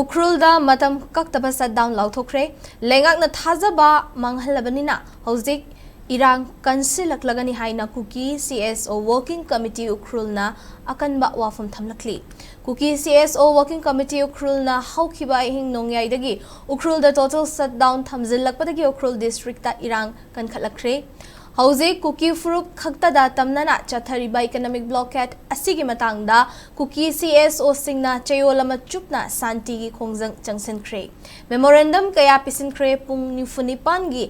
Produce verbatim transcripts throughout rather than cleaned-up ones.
ꯎꯈ꯭ꯔꯨꯜꯗ ꯃꯇꯝ ꯀꯛꯇꯕ shutdown ꯂꯥꯎꯊꯣꯛꯈ꯭ꯔꯦ꯫ ꯂꯩꯉꯥꯛꯅ ꯊꯥꯖꯕ ꯃꯥꯡꯍꯜꯂꯕꯅꯤꯅ ꯍꯧꯖꯤꯛ ꯏꯔꯥꯡ ꯀꯟꯁꯤꯜꯂꯛꯂꯒꯅꯤ ꯍꯥꯏꯅ ꯀꯨꯀꯤ C S O Working Committee ꯎꯈ꯭ꯔꯨꯜꯅ ꯑꯀꯟꯕ ꯋꯥꯐꯝ ꯊꯝꯂꯛꯂꯤ꯫ ꯀꯨꯀꯤ C S O Working Committee ꯎꯈ꯭ꯔꯨꯜꯅ ꯍꯧꯈꯤꯕ ꯑꯍꯤꯡ ꯅꯣꯡꯌꯥꯏꯗꯒꯤ ꯎꯈ꯭ꯔꯨꯜꯗ total shutdown ꯊꯝꯖꯤꯜꯂꯛꯄꯗꯒꯤ ꯎꯈ꯭ꯔꯨꯜ districtꯇ ꯏꯔꯥꯡ ꯀꯟꯈꯠꯂꯛꯈ꯭ꯔꯦ꯫ ꯍꯧꯖꯤꯛ ꯀꯨꯀꯤ ꯐꯨꯔꯨꯞ ꯈꯛꯇꯗ ꯇꯝꯅꯅ ꯆꯠꯊꯔꯤꯕ economic blockade ꯑꯁꯤꯒꯤ ꯃꯇꯥꯡꯗ ꯀꯨꯀꯤ C S Oꯁꯤꯡꯅ ꯆꯌꯣꯜ ꯑꯃ ꯆꯨꯞꯅ ꯁꯥꯟꯇꯤꯒꯤ ꯈꯣꯡꯖꯪ ꯆꯪꯁꯤꯟꯈ꯭ꯔꯦ꯫ Memorandum ꯀꯌꯥ ꯄꯤꯁꯤꯟꯈ꯭ꯔꯦ, ꯄꯨꯡ ꯅꯤꯐꯨ ꯅꯤꯄꯥꯟꯒꯤ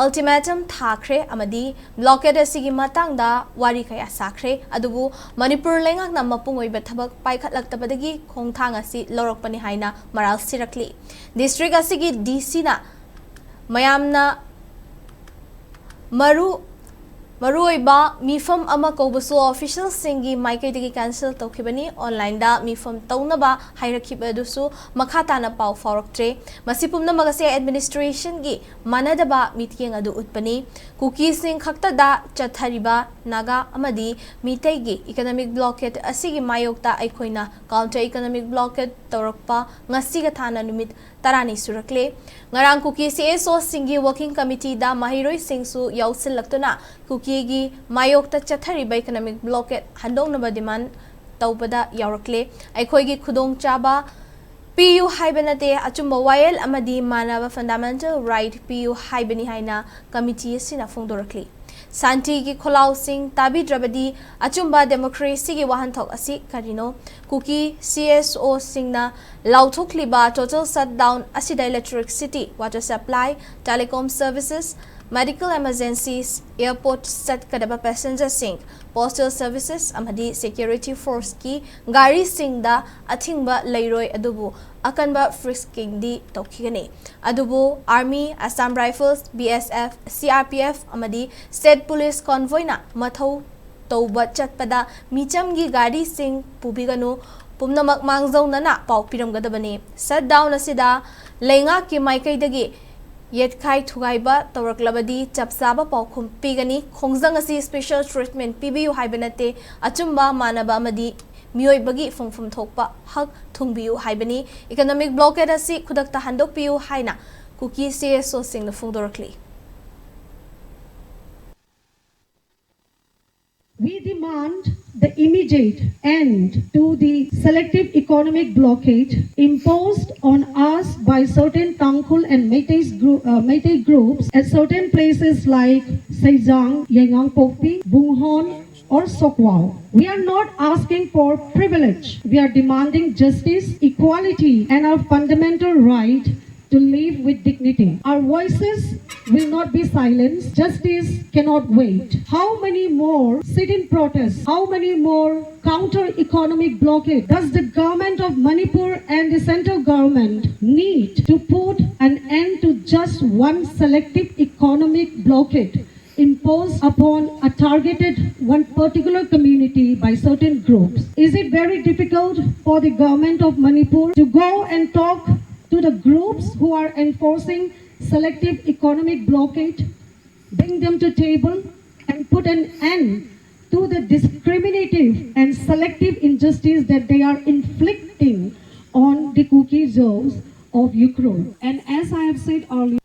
ultimatum ꯊꯥꯈ꯭ꯔꯦ ꯑꯃꯗꯤ blockade ꯑꯁꯤꯒꯤ ꯃꯇꯥꯡꯗ ꯋꯥꯔꯤ ꯀꯌꯥ ꯁꯥꯈ꯭ꯔꯦ꯫ ꯑꯗꯨꯕꯨ ꯃꯅꯤꯄꯨꯔ ꯂꯩꯉꯥꯛꯅ ꯃꯄꯨꯡ ꯑꯣꯏꯕ ꯊꯕꯛ ꯄꯥꯏꯈꯠꯂꯛꯇꯕꯗꯒꯤ ꯈꯣꯡꯊꯥꯡ ꯑꯁꯤ ꯂꯧꯔꯛꯄꯅꯤ ꯍꯥꯏꯅ ꯃꯔꯥꯜ ꯁꯤꯔꯛꯂꯤ꯫ District ꯑꯁꯤꯒꯤ D Cꯅ ꯃꯌꯥꯝꯅ ꯃꯔꯨ ꯃꯔꯨꯑꯣꯏꯕ ꯃꯤꯐꯝ ꯑꯃ ꯀꯧꯕꯁꯨ officialꯁꯤꯡꯒꯤ ꯃꯥꯏꯀꯩꯗꯒꯤ cancel ꯇꯧꯈꯤꯕꯅꯤ꯫ Onlineꯗ ꯃꯤꯐꯝ ꯇꯧꯅꯕ ꯍꯥꯏꯔꯛꯈꯤꯕ ꯑꯗꯨꯁꯨ ꯃꯈꯥ ꯇꯥꯅ ꯄꯥꯎ ꯐꯥꯎꯔꯛꯇ꯭ꯔꯦ꯫ ꯃꯁꯤ ꯄꯨꯝꯅꯃꯛ ꯑꯁꯦ administrationꯒꯤ ꯃꯥꯟꯅꯗꯕ ꯃꯤꯠꯌꯦꯡ ꯑꯗꯨ ꯎꯠꯄꯅꯤ꯫ ꯀꯨꯀꯤꯁꯤꯡ ꯈꯛꯇꯗ ꯆꯠꯊꯔꯤꯕ ꯅꯥꯒꯥ ꯑꯃꯗꯤ ꯃꯤꯇꯩꯒꯤ economic blockade ꯑꯁꯤꯒꯤ ꯃꯥꯌꯣꯛꯇ ꯑꯩꯈꯣꯏꯅ counter economic blockade ꯇꯧꯔꯛꯄ ꯉꯁꯤꯒ ꯊꯥꯅ ꯅꯨꯃꯤꯠ ꯇꯔꯥꯅꯤ ꯁꯨꯔꯛꯂꯦ꯫ ꯉꯔꯥꯡ ꯀꯨꯀꯤ C S Oꯁꯤꯡꯒꯤ working committeeꯗ ꯃꯍꯩꯔꯣꯏꯁꯤꯡꯁꯨ ꯌꯥꯎꯁꯤꯜꯂꯛꯇꯨꯅ ꯀꯨꯀꯤꯒꯤ ꯃꯥꯌꯣꯛꯇ ꯆꯠꯊꯔꯤꯕ economic blockade ꯍꯟꯗꯣꯛꯅꯕ demand ꯇꯧꯕꯗ ꯌꯥꯎꯔꯛꯂꯦ꯫ ꯑꯩꯈꯣꯏꯒꯤ ꯈꯨꯗꯣꯡꯆꯥꯕ ꯄꯤꯌꯨ ꯍꯥꯏꯕ ꯅꯠꯇꯦ, ꯑꯆꯨꯝꯕ ꯋꯥꯌꯦꯜ ꯑꯃꯗꯤ ꯃꯥꯟꯅꯕ fundamental right ꯄꯤꯌꯨ ꯍꯥꯏꯕꯅꯤ ꯍꯥꯏꯅ committee ꯑꯁꯤꯅ ꯐꯣꯡꯗꯣꯔꯛꯂꯤ꯫ ꯁꯥꯟꯇꯤꯒꯤ ꯈꯣꯜꯂꯥꯎꯁꯤꯡ ꯇꯥꯕꯤꯗ꯭ꯔꯕꯗꯤ ꯑꯆꯨꯝꯕ democracyꯒꯤ ꯋꯥꯍꯟꯊꯣꯛ ꯑꯁꯤ ꯀꯔꯤꯅꯣ? ꯀꯨꯀꯤ C S Oꯁꯤꯡꯅ ꯂꯥꯎꯊꯣꯛꯂꯤꯕ total shutdown ꯑꯁꯤꯗ electricity, water supply, telecom services, medical emergencies, airport ꯆꯠꯀꯗꯕ passengerꯁꯤꯡ, postal services ꯑꯃꯗꯤ security forceꯀꯤ ꯒꯥꯔꯤꯁꯤꯡꯗ ꯑꯊꯤꯡꯕ ꯂꯩꯔꯣꯏ, ꯑꯗꯨꯕꯨ ꯑꯀꯟꯕ friskingꯗꯤ ꯇꯧꯈꯤꯒꯅꯤ꯫ ꯑꯗꯨꯕꯨ Army, Assam Rifles, B S F, C R P F ꯑꯃꯗꯤ State Police convoyꯅ ꯃꯊꯧ ꯇꯧꯕ ꯆꯠꯄꯗ ꯃꯤꯆꯝꯒꯤ ꯒꯥꯔꯤꯁꯤꯡ ꯄꯨꯕꯤꯒꯅꯨ, ꯄꯨꯝꯅꯃꯛ ꯃꯥꯡꯖꯧꯅꯅ ꯄꯥꯎ ꯄꯤꯔꯝꯒꯗꯕꯅꯤ꯫ Shutdown ꯑꯁꯤꯗ ꯂꯩꯉꯥꯛꯀꯤ ꯃꯥꯏꯀꯩꯗꯒꯤ ꯌꯦꯠꯈꯥꯏ ꯊꯨꯒꯥꯏꯕ ꯇꯧꯔꯛꯂꯕꯗꯤ ꯆꯞ ꯆꯥꯕ ꯄꯥꯎꯈꯨꯝ ꯄꯤꯒꯅꯤ꯫ ꯈꯣꯡꯖꯪ ꯑꯁꯤ special treatment ꯄꯤꯕꯤꯌꯨ ꯍꯥꯏꯕ ꯅꯠꯇꯦ, ꯑꯆꯨꯝꯕ, ꯃꯥꯟꯅꯕ ꯑꯃꯗꯤ ꯃꯤꯑꯣꯏꯕꯒꯤ ꯐꯪꯐꯝ ꯊꯣꯛꯄ ꯍꯛ ꯊꯨꯡꯕꯤꯌꯨ ꯍꯥꯏꯕꯅꯤ꯫ Economic blockade ꯑꯁꯤ ꯈꯨꯗꯛꯇ ꯍꯟꯗꯣꯛꯄꯤꯌꯨ ꯍꯥꯏꯅ ꯀꯨꯀꯤ CSOꯁꯤꯡꯅ ꯐꯣꯡꯗꯣꯔꯛꯂꯤ꯫ We demand the immediate end to the selective economic blockade imposed on us by certain Tangkhul and Meitei, group, uh, Meitei groups at certain places like Seigang, Yaingangpokpi, Bunghon, or Sokwao. We are not asking for privilege. We are demanding justice, equality, and our fundamental right to live with dignity. Our voices will not be silenced. Justice cannot wait. How many more sit-in protests? How many more counter-economic blockade does the government of Manipur and the central government need to put an end to just one selective economic blockade imposed upon a targeted one particular community by certain groups? Is it very difficult for the government of Manipur to go and talk to the groups who are enforcing selective economic blockade, bring them to table and put an end to the discriminative and selective injustice that they are inflicting on the Kuki Zos of Ukhrul? And as I have said earlier,